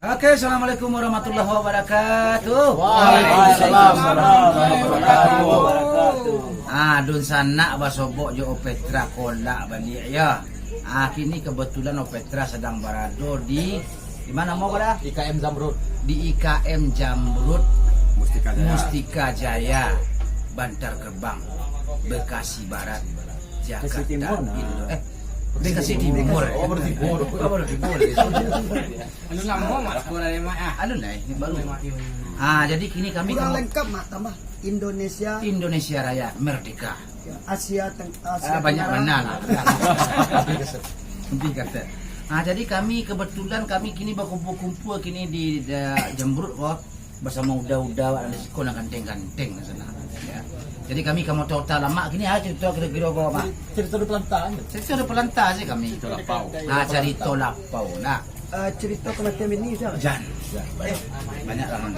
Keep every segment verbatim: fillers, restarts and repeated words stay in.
Oke, assalamualaikum warahmatullahi wabarakatuh. Waalaikumsalam warahmatullahi wabarakatuh. Ah, dunsanak basobok jo Opetra kolak baliak, yo. Ah, kini kebetulan Opetra sedang berada di, di mana mau pada? I K M Zamrud. Di I K M Zamrud Mustika Jaya. Mustika Jaya, Bantar Gebang, Bekasi Barat, Jakarta Timur, nah. Indo-, eh, Bekasi Timur. Oh, baru timur. Oh, baru timur. Alun lamo, Mak, sekolah ni, Mak, ah. Alun lah, eh, baru. Mak, iyo, iyo. Ah, jadi kini kami kurang lengkap, Mak, tambah Indonesia. Indonesia Raya Merdeka. Ya, Asia Teng-, Asia Tenggara. Ah, banyak mana lah. Lebih kata. Ah, jadi kami kebetulan kami kini bakumpul-kumpul kini di, di Zamrud ko, basamo uda-uda awak nan di siko nan ganteng-ganteng di sinan. Ya. Jadi kami ka Mota Utara Lamak kini, ah, carito kiro-kiro ko, Mak. Carito di Palanta, kan? Carito di Palanta sajo kami. Carito lapau. Ah, carito lapau. Nah, Eh, carito kematian bini, sia? Jan. Eh. Banyak lah, Mang.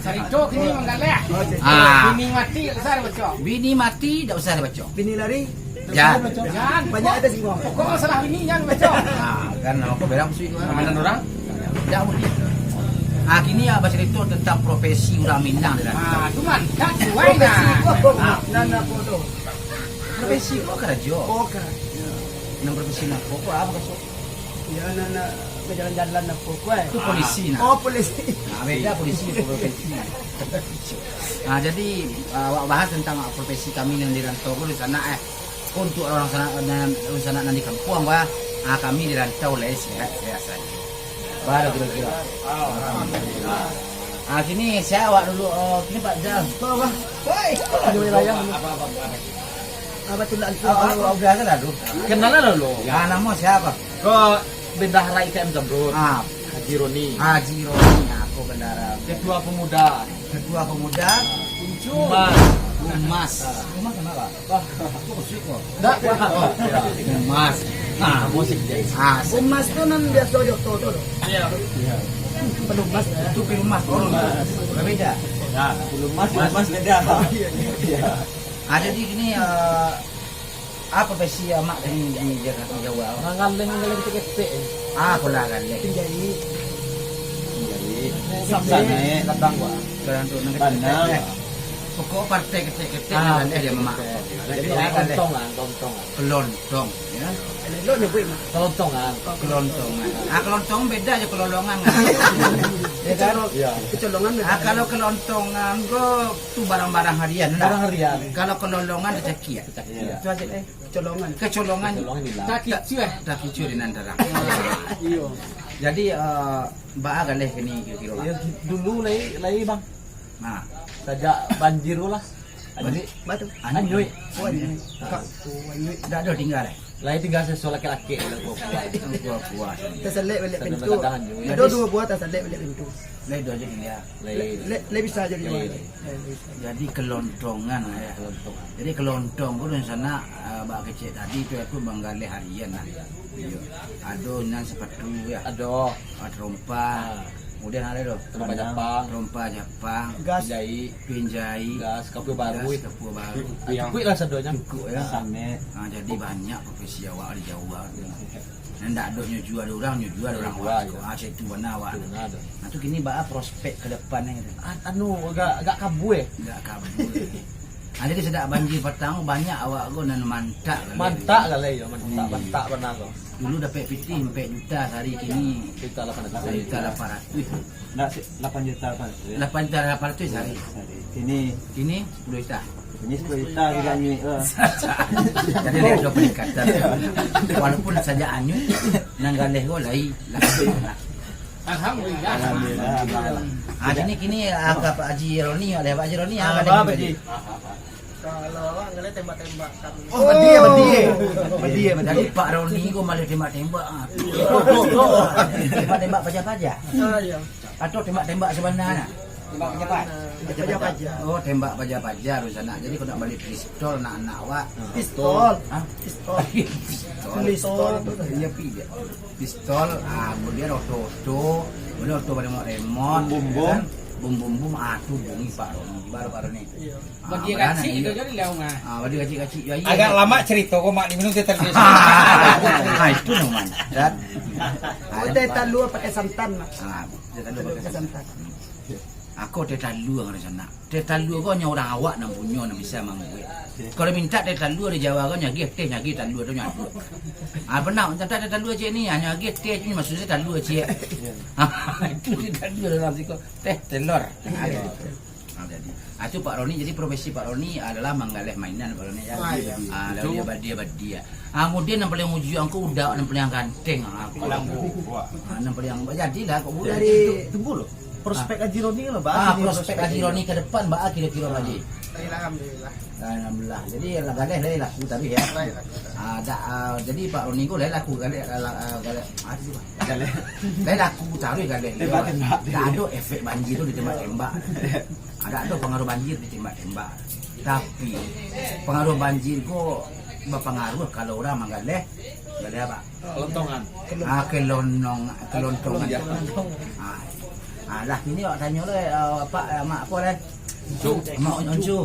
Carito kini manggaleh. Ah. Bini mati, dak usah dibaco. Bini mati, dak usah dibaco. Bini lari? Jan. Jan. Banyak ado singguang. Pokok masalah bini jan baco. Ah, kan, namo ko berang sih, Mak? Mainan orang? Dak buliah. Ah, kini, ah, bacarito tentang profesi urang Minang, dah. Ah, tu mantap, tu, wai, profesi nah. Ko, ko, ah, nan apo tu? Profesi ko karajo. Oh, karajo. Nan profesi nan ko, ko apo, ko? Iyo, nan, nan bajalan-jalan apo ko, eh? Itu polisi, nah. Oh, polisi. Nah, beda polisi, profesi. Nah, jadi, ah, awak bahas tentang profesi kami nan di rantau ko di sinan, eh. Untuk urang sinan, nan, urang sinan nan di kampuang, bah. Ah, kami di rantau lai sehat-sehat sajo. Baru kiro-kiro. Alhamdulillah. Ah, kini sia awak dulu, oh, kini Pak Jal. Apa, Bah? Woi, aduh, layang. Apa, apa, apa? Apa tu lah, ah, ah, udah kan, aduh. Kenalan dulu. Ya, namo sia? Ko bendahara I K M Zamrud. Ah. Haji Roni. Haji Roni, ah, ko bendahara. Ketua Pemuda. Ketua Pemuda. Humas. Humas. Ah. Humas kenapa? Wah. Itu kosik kok. Ndak. Oh, iya. Humas. Ah, musik dia. Ah, humas tu nan biaso jo tu, tu, tu. Iya. Iya. Pelumas, ya. Itu pelumas, oh, pelumas. Berbeda. Ya, pelumas, pelumas beda. Iya, iya. Iya. Ah, jadi gini, eh, apo profesi Amak tadi di Jakarta Jawa? Manggaleh, manggaleh ketek-ketek. Ah, apolah galeh. Penjahit. Penjahit. Sampai. Sampai, kadang, Pak. Kadang tu, nang ketek-ketek. Banang. Pokok partai ketek-ketek, ah, galeh dia, Mak. Jadi, ah, galeh. Kelontong lah, kelontong lah. Kelontong, ya. Elok nyebuik, Mak. Kelontongan. Kelontongan. Ah, kelontong beda jo kelolongan. Ya kan? Iya. Kecolongan beda. Ah, kalau kelontongan ko tu barang-barang harian, nah. Barang harian. Kalau kelolongan rezeki, ya. Iya. Itu aja, eh. Kecolongan. Kecolongan. Kecolongan hilang. Takicuah. Takicuah di nan tarang. Iyo. Jadi, eh, baa galeh kini kiro-kiro, Bang? Ya, dulu lai, lai, Bang. Nah. Sajak banjir tu lah. Banjir? Batu. Anyuik. Oh, anyuik. Ah. Ka-, oh, anyuik. Dak ado tingga lai. Lai tingga seso laki-laki. Kuah-kuah. Tasalek baliak pintu. Kadang-kadang anyuik. Ado duo buah tasalek baliak pintu. Lai ado aja tingga. Lai. Lai, lai, lai bisa jadi urang. Lai, lai. Jadi kelontongan lah, ya. Kelontongan. Jadi kelontong ko di sinan, ah, bak kecek tadi tu, aku manggaleh harian lah. Iyo. Ado nan sepatu, ya. Ado. Ah, terompa. Ah. Kemudian ado tu. Terompa Japang. Terompa Japang. Gas. Pinjai. Pinjai. Gas, kapua baru. Gas, kapua baru. Cukuik lah sadonyo. Cukuik, ya. Samet. Ah, jadi banyak profesi awak di Jawa. Nan ndak ado nyo jua dek urang, nyo jua dek urang awak. Jua, ya. Ah, cak itu bana awak. Itu bana tu. Nah, tu kini baa prospek ke depannyo tu? A-, anu, agak, agak kabua, eh. Agak kabua. Ah, jadi sajak banjir patang, banyak awak ko nan mantak galeh. Mantak galeh, yo, mantak, hmm, mantak bana tu. Dulu dapek pitih ampek juta sahari, kini juta lapan ratuih. Juta lapan ratuih. Ndak, si-, lapan juta lapan ratuih, ya? Lapan juta lapan ratuih sahari. Sahari. Kini? Kini sepuluh juta. Kini sepuluh juta, tiga nyuik, eh. Jadi, ado peningkatan. Walaupun sajak anyuik, nan galeh ko lai, lai. Alhamdulillah. Alhamdulillah. Ah, kini, kini, ah, ka Pak Haji Roni, aleh Pak Haji Roni, ah, ah, galeh apa, Pak Haji? Kalau awak ngalih tembak-tembak kami. Oh, badia, badia. Badia, badia. Jadi, Pak Roni ko malah tembak-tembak, ah. Tembak-tembak paja-paja. Ah, iya. Atau tembak-tembak sabana nah? Tembak paja-paja. Paja-paja. Oh, tembak paja-paja di sinan. Jadi, kau nak bali pistol, nak, nak awak. Pistol. Hah? Pistol. Pistol. Pistol. Pistol. Iya, pi, ya. Pistol, ah, kemudian oto-oto, kemudian oto remot-remot, bom-bom, ya kan? Bum, bum, bum, ah, tu bunyi Pak Roni. Baru Pak Roni. Iyo. Ah, bagi kacik itu jadi lah, Mak. Ah, bagi kacik-kacik, yo, iyo. Agak lama cerita ko, Mak, di minum teh tadi. Ah, itu namanya. Dan, oh, teh talua pakai santan, Mak. Ah, teh talua pakai santan. Aku teh talua, kalau sana. Teh talua ko hanya urang awak nan punyo, nan bisa mambuek. Kalau mintak teh talua di Jawa ko, nyo agiah teh, nyo agiah talua tu nyo aduak. Ah, pernah mintak teh talua ciek ni, nyo agiah teh tu, maksudnyo talua ciek. Ah, itu teh talua dalam siko. Teh telor. Ah, gitu. Ah, jadi. Ah, tu Pak Roni, jadi profesi Pak Roni adalah manggaleh mainan, Pak Roni, ya. Ah, iya. Ah, lalu dia badia-badia. Ah, kemudian yang paling ujung ko uda, yang paling ganteng. Ah, yang paling, jadilah kok dari tumbuh loh. Prospek Haji Roni lah, Bah. Ah, prospek Haji Roni ke depan, Bah, kira-kira, Haji. Alhamdulillah. Alhamdulillah. Jadi, lah galeh lah laku tadi, ya. Lah laku. Ah, jadi Pak Roni ko lah laku galeh, lah, lah, ah, galeh. Ah, tu, Bah. Galeh. Lah laku taruih galeh. Tembak-tembak. Tak ada efek banjir tu ditembak-tembak. Ada, ada pengaruh banjir ditembak-tembak. Tapi, pengaruh banjir ko berpengaruh kalau orang manggaleh, galeh apa? Kelontongan. Ah, kelonong, kelontongan. Ah, ah, lah, kini awak tanyo lah, ah, apak, ah, mak apo lah? Oncu. Mak Oncu.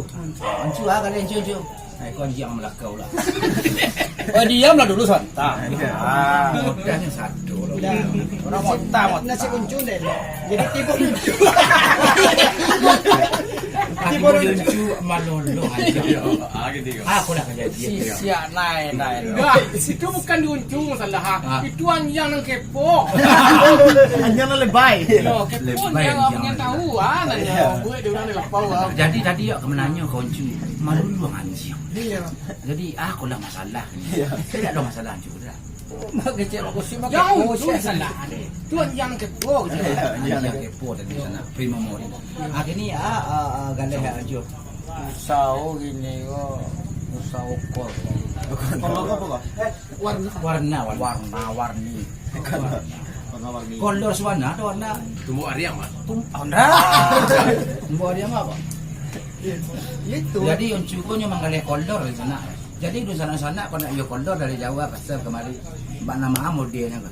Oncu, ah, galeh Oncu, Oncu. Eh, kau anjiang balakau lah. Oh, diamlah dulu, santa. Ah, modalnyo satu lah. Urang mota, mota. Nasi Oncu deh. Jadi tibo Oncu. Tibo Oncu malolong aja. Ah, gitu, yo. Ah, aku lah kajadian. Siak naik, naik. Dah, situ bukan di Oncu masalah. Ah. Itu anjiang nan kepo. Anjiang nan lebay. Yo, kepo. Lebay dia anjiang. Tahu, ah, nanya. Buat dia urang ni lapau, ah. Jadi tadi yo, kami nanyo ka Oncu, malolong anjiang. Iyo. Jadi, ah, aku lah masalah ni. Iyo. Tidak ada masalah Oncu dah. Mak kecil aku sih, mak kepo. Jauh tu masalah ni. Tu anjiang kepo gitu. Anjiang kepo tadi sana, prima mori. Akhirnya, ah, ah, ah, galeh Oncu. Usaho gini ko, usaho kol. Kol apa, kok? Warna. Warna, warna, warni. Warna-warni. Kolor suana atau warna? Tumbuh ariang, Mak. Tum-, oh, ndak. Tumbuh ariang apa? Itu. Jadi, Oncu ko nyo manggaleh kolor di sana. Jadi, dunsanak-sanak ko nak iyo kolor dari Jawa, pasal kamari. Bak nama modernyo ko.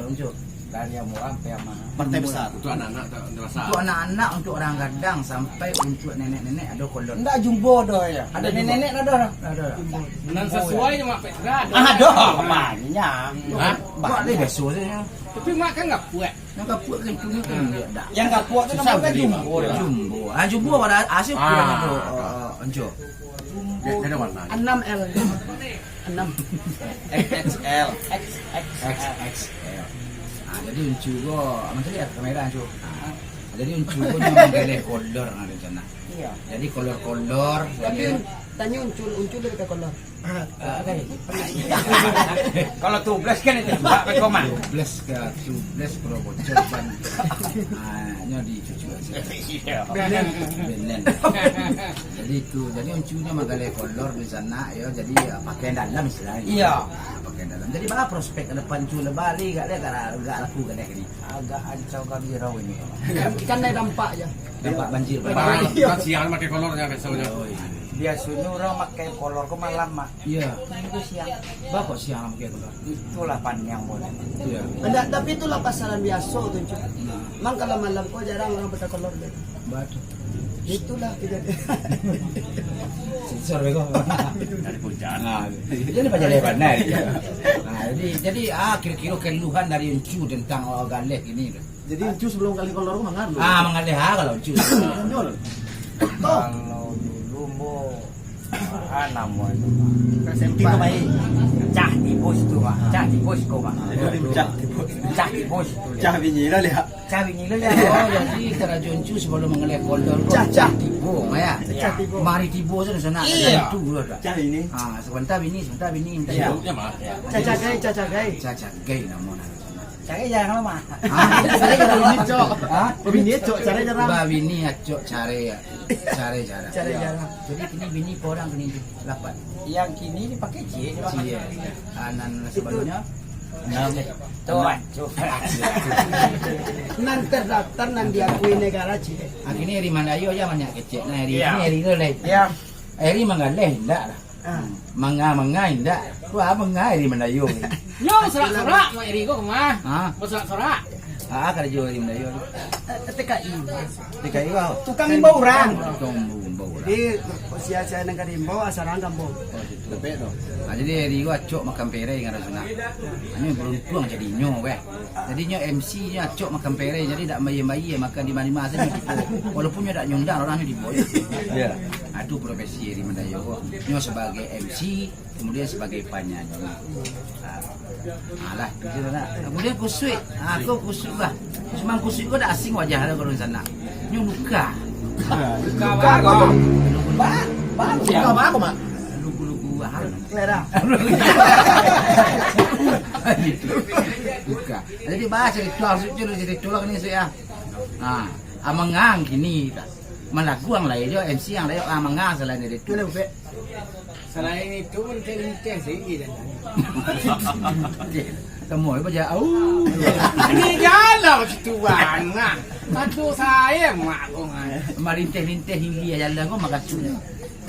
Oncu. Dari yang murah sampai yang mahal. Partai besar. Untuk anak-anak tak dewasa. Untuk anak-anak, untuk orang gadang, sampai untuk nenek-nenek ada kolor. Ndak, jumbo doh ya. Ada jumbo. Nenek-nenek ada dah. Ada dah. Nan sesuai sama Petra ada. Ada, banyak. Hah? Banyak. Buat dia biasa saja. Tapi mak kan gapuak. Yang gapuak kan itu kan dia dah. Yang gapuak tu susah namanya beli, jumbo. Jumbo. Ah, jumbo pada hasil kurang tu, eh, Oncu. Dia, dia ada warna. Enam L. Enam. X X L. X X L. X X L. Ah, jadi Oncu ko, macam ni ya, kamera Oncu. Ah, jadi Oncu ko nyo manggaleh kolor, nah, rencana. Iya. Jadi kolor-kolor, tapi jadi tanyo Oncu, Oncu lebih ke kolor. Ah, oke. Kalau tubeless kan itu juga, kan, Koma? Tubeless ke, tubeless kalau bocor kan. Ah, nyo dicuci aja. Iya. Benen. Benen. Jadi itu, jadi Oncu nyo manggaleh kolor di sana, yo, jadi, ya, pakaian dalam istilahnya. Iya. Ah, pakaian dalam. Jadi, baa prospek ke depan Oncu, lah bali gak, lah gak, gak laku gak kini? Agak ancau gabirau ini. Kan, kan naik dampak ya. Dampak banjir. Banjir. Kan siang pakai kolornya biasanya. Oh, iya. Biasanya orang pakai kolor ke malam, Mak. Iya. Itu siang. Baa kok siang pakai kolor? Itulah panjang boleh. Iya. Ndak, tapi itulah pasaran biasa tu, Cuk. Nah. Mang kalau malam kok jarang orang pakai kolor deh. Batua. Itulah kejadian. Sensor bego. Dari puncak. Nah, jadi pajalan pandai. Nah, jadi, jadi, ah, kira-kira keluhan dari Oncu tentang, oh, galeh ini tu. Jadi Oncu sebelum galeh kolor tu manga dulu? Ah, manggaleh, ah, kalau Oncu. Kalau dulu, Mbo, ah, namo itu, Mak. Cah tibo situ, Mak. Cah tibo siko, Mak. Cah tibo. Cah tibo situ. Cah bini lah, lihat. Cah bini lah, lihat. Oh, jadi karajo Oncu sebelum manggaleh kolor tu, cah, cah tibo, ya. Cah tibo. Mari tibo tu di sana. Iya. Itu dulu dah. Cah bini. Ah, sebentar bini, sebentar bini, sebentar bini. Iya, Mak. Cah cagai, cah cagai. Cah cagai namo nah. Carai jarang lah, Mak. Ah, carai jarang. Babini, Cok. Ah? Babini, Cok, carai jarang. Babini, Cok, carai, ya. Carai jarang. Carai jarang. Jadi, kini bini berapa orang kini tu? Lapan. Yang kini dipakai C, Cok. C, ya. Ah, nan sebelumnya? Enam. Tuan, Cok. Nan terdaftar, nan diakui negara, C. Ah, kini Eri Mandayo aja banyak kecek. Nah, Eri, iya, ini Eri dulu, lah. Iya. Eri manggaleh, indak lah. Ah. Manga-manga indak. Wah, manga Eri Mandayo. Nyo, sorak-sorak, Mak Eri ko, Mak. Ha? Sorak-sorak. Ah, karajo di Mandayo tu. Eh, T K I. T K I kau? Tukang imbau urang. Tukang imbau urang. Jadi, sia-sia nan ka diimbau, asarang kampung. Oh, situ. Tepek tu. Ah, jadi hari tu acok makan pereng dengan Rasuna. Hanyo beruntung jadi nyo, weh. Jadi nyo M C nyo acok makan pereng, jadi dak bayia-bayia makan di ma-ma sajo tibo. Walaupun nyo dak nyundang, urang nyo tibo. Ya. Ah, tu profesi di Mandayo. Nyo sebagai M C, kemudian sebagai penyanyi. Ah. Alah, tu je lah. Kemudian kusuik. Ah, kau kusuik lah. Cuma kusuik kau dak asing wajah lah kalau di sana. Nyo luka. Luka baru. Ba-, baru. Luka baru, Mak. Luku-luku, ah. Kelera. Luka. Jadi bahas cerita, cerita, cerita lah ni saya. Ah, amangang kini tak. Malaguang lah yo, M C yang lah yo, amangang selain dari itu. Boleh, Bek. Selain itu, linteh-linteh tinggi dan. Temu baca, au. Ini jalan situ bang. Nah, aduh saya mak kau. Malinteh-linteh tinggi jalan kau makasudnya.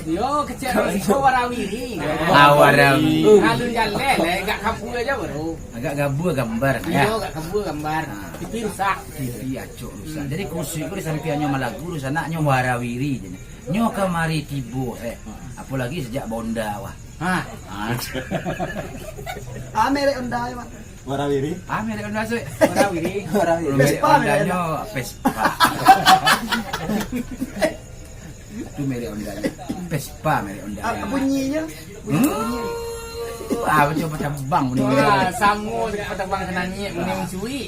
Yo, kecil risiko warawiri. Ah, warawiri. Lalu jalan, eh, agak kabur aja baru. Agak gabua gambar, ya. Yo, agak kabur gambar. Ah. Tapi rusak. Tapi acok rusak. Jadi kusuik tu di sampingnyo malagu, di sanaknyo warawiri je. Nyo kamari tibo, eh. Apolagi sajak Honda, wah. Ha. Ah. Ah, merek Honda, ya, Mak? Warawiri. Ah, merek Honda, Sui. Warawiri. Warawiri. Merek Vespa, merek Honda-nyo Vespa. Itu merek Honda-nyo. Vespa merek Honda. Ah, bunyinya? Hmm. Ah, macam patah bang bunyi. Wah, sango dekat patah bang kena nyek, bunyi mencuri.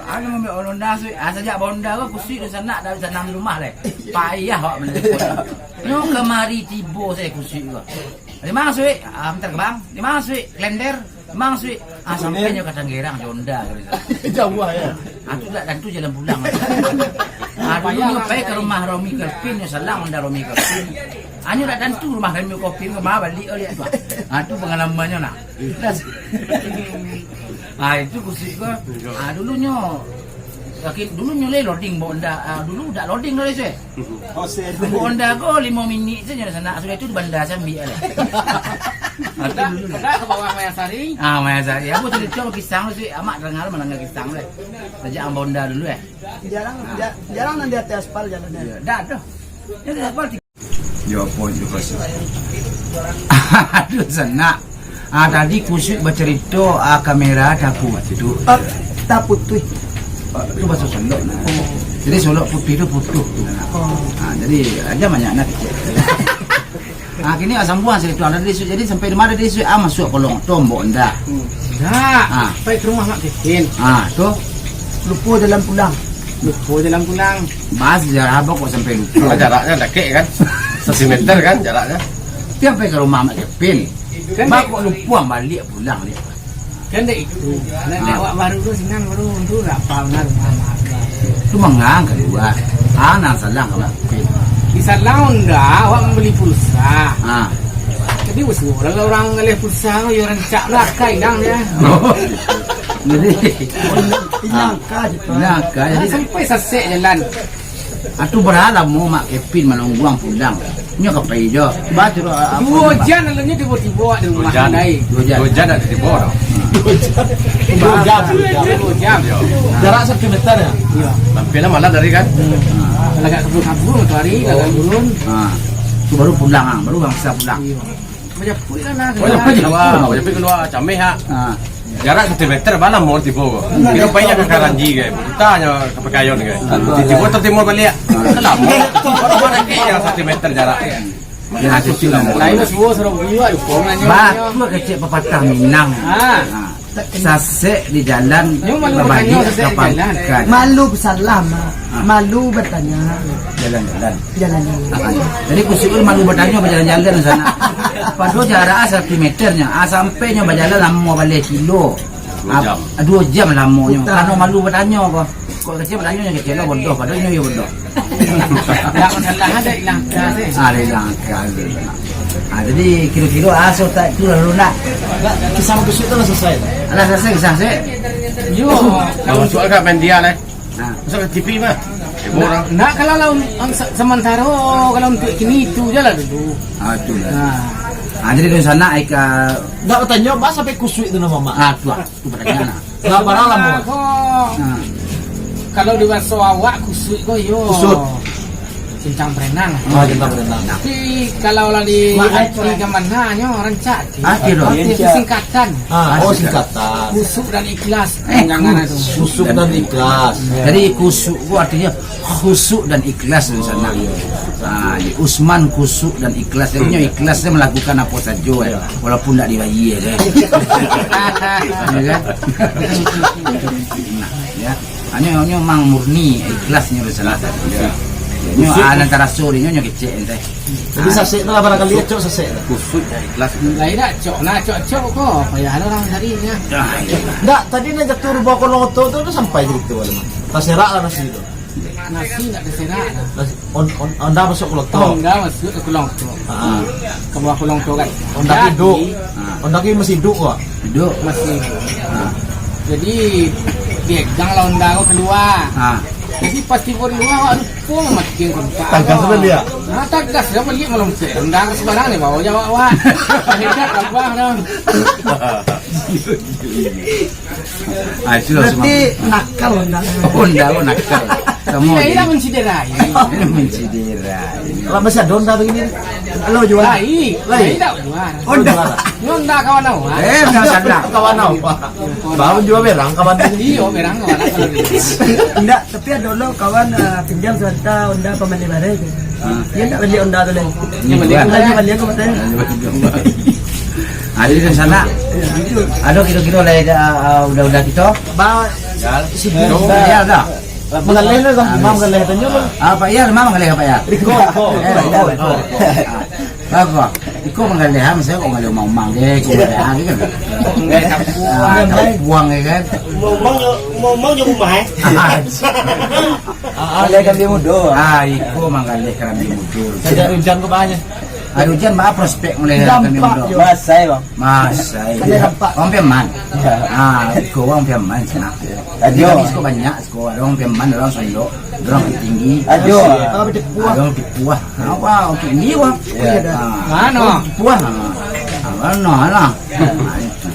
Anu, ambil Honda, Sui. Ah, sajak Honda ko, kusuik di sanak, dari sanak di rumah leh. Payah awak menelepon. Nyo kamari tibo saya kusuik ko. Di mana, Sui? Ah, bentar, Bang. Di mana, Sui? Klender. Mang Sui, ah, sampai nyo ka Tanggerang, jo Honda, kali tu. Jauah, ya. Ah, tu dak tantu jalan pulang. Ah, dulu nyo pai ka rumah Romi Kelvin, nyo salang Honda Romi Kelvin. Ah, nyo dak tantu rumah Romi Kelvin, ka ma baliak, oh, liek tu. Ah, tu pangalamannyo, nah. Ah, itu kusuik ko. Ah, dulu nyo, yakin, dulu nyo lai loading, bawa Honda. Ah, dulu dak loading lai, Sui. Oh, se- Ambo Honda ko limo minik sajo di sana, sudah itu di bandar sambiak lah. Dah, dah ka bawah Mayasari. Ah, Mayasari. Ambo cerita pisang tu, Sui, amak dengar malangga pisang tu. Sajak ambo Honda dulu, eh. Jarang, ja-, jarang nan di ateh aspal jalannya. Iya, dah tu. Di ateh aspal. Yo, apo itu pasal? Aduh, sanak. Ah, tadi kusuik bacarito, ah, kamera taputuih. Ah, taputuih. Ah, itu bahaso Solok, nah. Oh. Jadi, Solok putih tu putuh tu, nah. Oh. Ah, jadi, aja banyak nak kecek. Ah, kini, ah, sambuang carito tadi, Suik. Jadi, sampai di mana tadi, Suik? Ah, masuak kolong tu, Ambo Honda. Hmm. Dah. Ah. Pai ka rumah Mak Kevin. Ah, tu. Lupo jalan pulang. Lupo jalan pulang. Bah, sejarah apo kok sampai lupo? Ah, jaraknyo dakek kan? Satu meter kan jaraknyo? Tiap pai ka rumah Mak Kevin. Kan bah, dek, kok lupo baliak pulang dek. Kan dek itu. Nak, nak awak baru tu sinan baru tu dak apa benar rumah Mak Kevin. Tu mangang kalua. Ah, nan salang ka Mak Kevin. Di salang Honda, awak mambali pulsa. Ah. Jadi, basuo lah urang ngalih pulsa, yo rancak lah, kai dang dia. Oh. Jadi, ilang ka gitu. Ilang ka, jadi sampai sasek jalan. Atu bara lamo Mak Kevin manungguang pulang. Nyo ka pai jo. Baco, ah, duo jam lalunyo tibo-tibo di rumah Andai. Duo jam. Duo jam dak tibo doh. Duo jam. Duo jam. Jarak satu meter ya? Iya. Tampil lah malam tadi kan? Hmm. Lagak kabur-kabur tu hari, lagak turun. Ah. Tu baru pulang, ah, baru bangsa pulang. Iya. Bajapuik lah nah. Bajapuik kalua, bajapuik kalua, cameh, ha. Ha. Jarak satu meter, balah mor tibo ko. Kiro pai ka Karanji ke, Buta nyo ka Pekayon ke. Tibo-tibo tatimur baliak. Kan lamo. Baru barakek jo satu meter jarak. Ya, itu lah. Lain suruh, suruh buyuak, dukung lah nyo. Batua kecek pepatah Minang. Ha. Ha. Sasek di jalan, babaliak ka pangka. Malu basalam, ah. Malu batanya. Jalan-jalan. Jalan-jalan. Ah, jadi kusuik tu malu batanyo bajalan-jalan di sana. Padahal jarak satu meternyo, ah, sampai nyo bajalan lamo baleh kilo. Duo jam. Ah, duo jam lamonyo. Utang. Karano malu batanyo ko. Kok kecek batanyo nyo kecek lah bodoh, padahal nyo yo bodoh. Ndak masalah, ado ilang akal sih. Ah, ado ilang akal. Ah, jadi kiro-kiro aso tak tu lalu nak. Kisah bakusuik tu lah selesai. Alah selesai kisah sih. Yo. Kalau masuk agak main dia lah. Nah. Masuk ka T V mah. Heboh orang. Nah, kalau lawan, ang-, se-, sementara kalau untuk kini itu je lah dulu. Ah, tu lah. Nah. Ah, jadi dari sana ai ka. Ndak batanyo, bah, sampai kusuik tu nama, Mak. Ah, tu lah. Tu pertanyaan lah. Ndak parah lah, Mak. Nah. Kalau di baso awak, kusuik ko iyo. Kusuik. Cincang berenang. Ah, cincang berenang. Tapi kalau lah di Mak, arti ka mano nyo, rancak ati. Ati tu. Ati tu singkatan. Ah, oh, singkatan. Kusuik dan ikhlas. Eh, jangan ku- tu. Kusuik dan ikhlas. Jadi kusuik tu artinyo khusyuk dan ikhlas di sana. Oh, iya. Ah, Usman khusyuk dan ikhlas. Jadi, nyo ikhlas nyo melakukan apo sajo, eh. Iya. Walaupun ndak dibayia, eh. Ya kan? Nah, ya. Hanyo, nyo mang murni, ikhlas nyo di sana. Ya. Nyo, ah, nan taraso di nyo, nyo kecek, entah. Jadi sasek tu lah barangkali, cok sasek tu. Khusyuk dan ikhlas. Lain dak, cok. Nah, cok-cok ko, payah ada urang cari nyo. Ah, iya. Ndak, tadi nan jatuah di bawah kolong oto tu, tu sampai cerito, Mak. Taserak lah nasi tu. Nasi ndak taserak lah. Nasi, on-, on-, onda masuk kolong oto. Onda masuk ka kolong oto. Ah. Ka bawah kolong oto kan. Onda hiduik. Ah. Onda ki masih hiduik ko? Hiduik. Masih hiduik. Ah. Jadi, diegang lah onda ko kalua. Ah. Jadi, pas tibo di lua, awak lupo mamakai kontak. Tagas tu baliak? Ah, tagas lah baliak malompek. Onda ko sabarang ni, bawa jo awak-awak. Hebat, abah dah. Ah, itu lah. Berarti sebab nakal onda. Onda lo nakal. Samo. Tidak, tidak menciderai. Menciderai. Lah, masih ada onda tu kini? Lo jual? Lai. Lai. Lai dak jual. Onda. Nyo onda kawan awak. Eh, ndak salah. Kawan awak. Baru jual berang kawan tu. Iyo, berang kawan awak. Ndak, tapi ado lo kawan, ah, pinjam sabanta onda pamali bareh tu. Ah. Dia ndak bali onda tu lai. Ini bukan. Onda pamali aku pakai. Ada di sana. Iya, itu. Ado kiro-kiro lai, ah, ah, udah-udah kito. Ba, sibuk. Ya, dah. Manggaleh lah, Bang. Habis. Imam manggaleh, tanyo, Bang. Ah, Pak Yar, Imam manggaleh, Pak Yar? Iko, iko. Eh, iko, iko. Ah, bagus. Iko manggaleh, ah, misalnya kok manggaleh umang-umang deh, iko manggaleh, ah, gitu kan? Ah, kampuang, ya kan? Umang-umang nyo, umang-umang nyo rumah, eh? Ah, manggaleh karambia mudo. Ah, iko manggaleh karambia mudo. Sajak ujan ko banyak. Ari ujan, baa prospek manggaleh karambia mudo? Dampak, yo. Masai, Bang. Masai. Ada dampak. Urang Piaman. Ya. Ah, iko urang Piaman, sanak. Ajo. Kami siko banyak, siko ado urang Piaman, ado urang Sondok, ado urang Bukittinggi. Ajo. Ado urang Bukitpuah. Ado urang Bukitpuah. Apa, oke, ni, Bang? Ya. Ah. Mano? Bukitpuah. Ah, mano lah.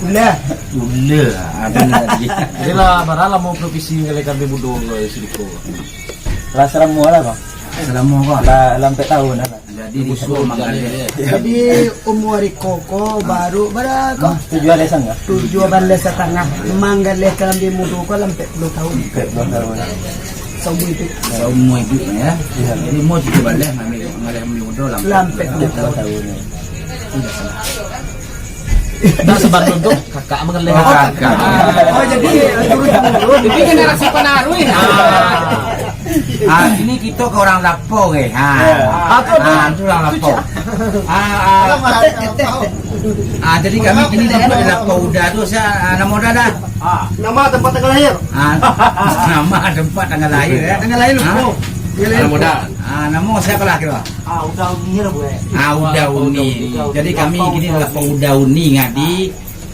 Ulah. Ulah. Ah, benar tadi. Jadi lah, bara lamo profesi manggaleh karambia mudo ko di siko? Lah salamo lah, Bang. Salamo ko? Lah, lah ampek tahun lah. Jadi, di siko manggaleh. Jadi, umua iko ko baru bara ko? Ah, tujuah baleh satangah. Tujuah baleh satangah. Manggaleh karambia mudo ko lah ampek puluah tahun. Ampek puluah tahun. Saumua iduik. Saumua iduik, ya. Iya. Jadi, umua tujuah baleh, manggaleh, manggaleh karambia mudo lah. Lah ampek puluah tahun. Itu dah salah. Nah, sabalun tu, kakak manggaleh. Oh, kakak. Oh, jadi, turun-temurun. Jadi, generasi panaruih. Ah. Ah, kini kito ka urang Lapau, eh. Ha. Ah, tu, ah, tu urang Lapau. Ah, ah. Ah, jadi kami kini dapat di Lapau Uda tu, sia, ah, namo Uda dah? Ah, nama tempat tanggal lahir. Ah, nama tempat tanggal lahir, ya. Tanggal lahir, ha? Lupo. Tanggal lahir. Nama Uda. Ah, namo sia lah kiro? Ah, Uda Uni lah, buek. Ah, Uda Uni. Uda Uni. Jadi kami kini Lapau Uda Uni ngadi.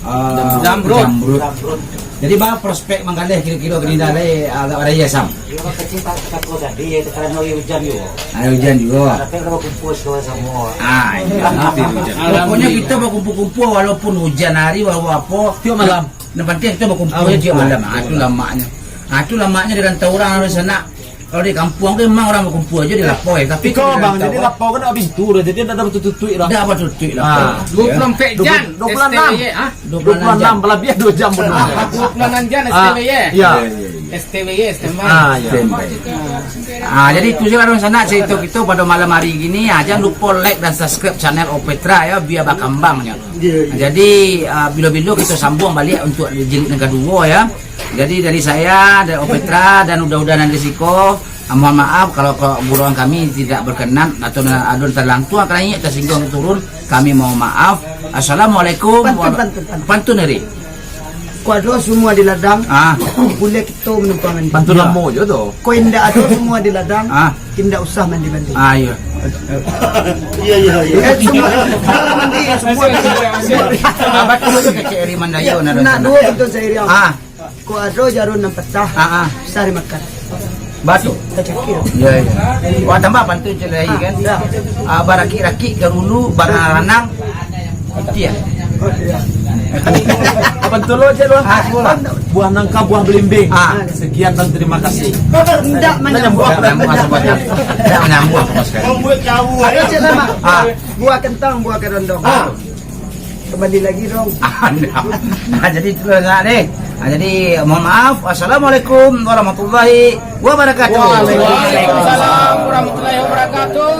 Ah, Zamrud. Zamrud. Zamrud. Jadi, ba prospek manggaleh kiro-kiro kini dah lai, ah, agak baraya, Sam? Iyo, urang kecil tak, tak tahu tadi, ya, karano ujan juo. Ah, ujan juo. Tapi kalau kumpul segala samo. Ah, iya, nanti ujan. Pokoknyo kito bakumpul-kumpul walaupun ujan hari, walaupun apo. Tiok malam. Nan pantiang kito bakumpul tiok malam. Ah, tu lamaknyo. Ah, tu lamaknyo di rantau urang, di sanak. Kalau di kampuang tu memang urang bakumpul aja di Lapau, eh. Tapi iko, Bang, jadi Lapau kan awak pintu dah, jadi ndak ada batutuik-tutuik dah. Ndak batutuik lah. Ah. Dua puluh empat jam, dua puluh, dua puluh enam. S T B Y, ah? Dua puluh enam, lebih dua jam pun. Ah, dua puluh enam jam, ah, S T B Y. Iya, iya, iya. S T B Y, standby. Ah, iya. Standby. Ah, jadi itu sajo lah, sanak, carito kito pado malam hari kini. Ah, jangan lupo like dan subscribe channel Opetra, ya, bia bakambang, ya. Iya, iya. Jadi, ah, bilo-bilo kito sambuang baliak untuk jilid yang kaduo, ya. Jadi, dari saya, dari Opetra, dan uda-uda nan di siko, ah, mohon maaf kalau, kalau guruan kami tidak berkenan atau na-, ado terlantuang, karanik, tersinggung, turun, kami mohon maaf. Assalamualaikum. Pantun, wara-, pantun, pantun. Pantun, Eri. Kok ado sumua di ladang, ah, buliah kito manumpang mandi. Pantun lamo jo tu. Kok indak ado sumua di ladang, ah, indak usah mandi-mandi. Ah, iya. Iya, iya, iya. Eh, sumua, mandi, sumua. Abah tu kecek Eri Mandayo, eh, nah, nak dua pantun sairing. Ah. Kok ado jarum nan patah, ah, ah, bisa dimakan. Batu. Tacakir. Iya, iya. Wah, tambah pantun cek lai, ah, kan? Ya. Ah, barakik-rakik garulu, baranang-ranang. Itu ya. Oh, iya. Pentulo, Cik, lu. Ah, sekolah. Buah nangka, buah belimbing. Ah. Sekian dan terima kasih. Tidak menyambung. Tidak menyambung sama sekali. Tidak menyambung sama sekali. Ayo, Cik, Lama. Ah. Buah kentang, buah kerondong. Ah. Kembali lagi dong. Ah, nah, jadi itu lah, deh. Ah, jadi, mohon maaf. Wassalamualaikum warahmatullahi wabarakatuh. Waalaikumsalam warahmatullahi wabarakatuh.